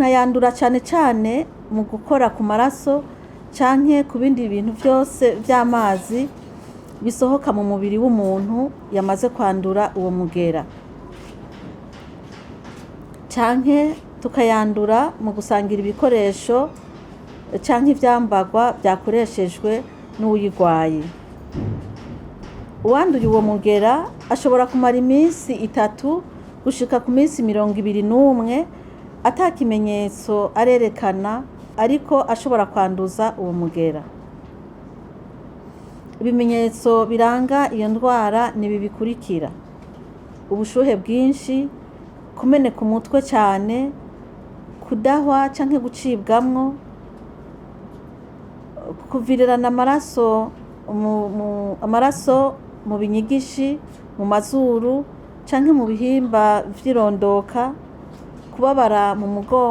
Umuntu ayandura cane cane mu gukora ku maraso canke ku bindi bintu vyose vy'amazi bisohoka mu mubiri w'umuntu yamaze kwandura uwo mugera, canke tukayandura mu gusangira ibikoresho canke ivyambarwa vyakoreshejwe n'uwuyirwaye. Uwanduye uwo mugera ashobora kumara iminsi 3 gushika ku minsi 21 ata kimenyetso arerekana, ariko ashobora kwanduza uwo mugera. Ibimenyetso biranga iyo ndwara ni ibi bikurikira: ubushuhe bwinshi, kumeneka umutwe cane, kudahwa canke gucibwamwo, kuvirirana amaraso amaraso mu binyigishi, mu mazuru canke mu bihimba vy'irondoka, kubabara mu mugongo.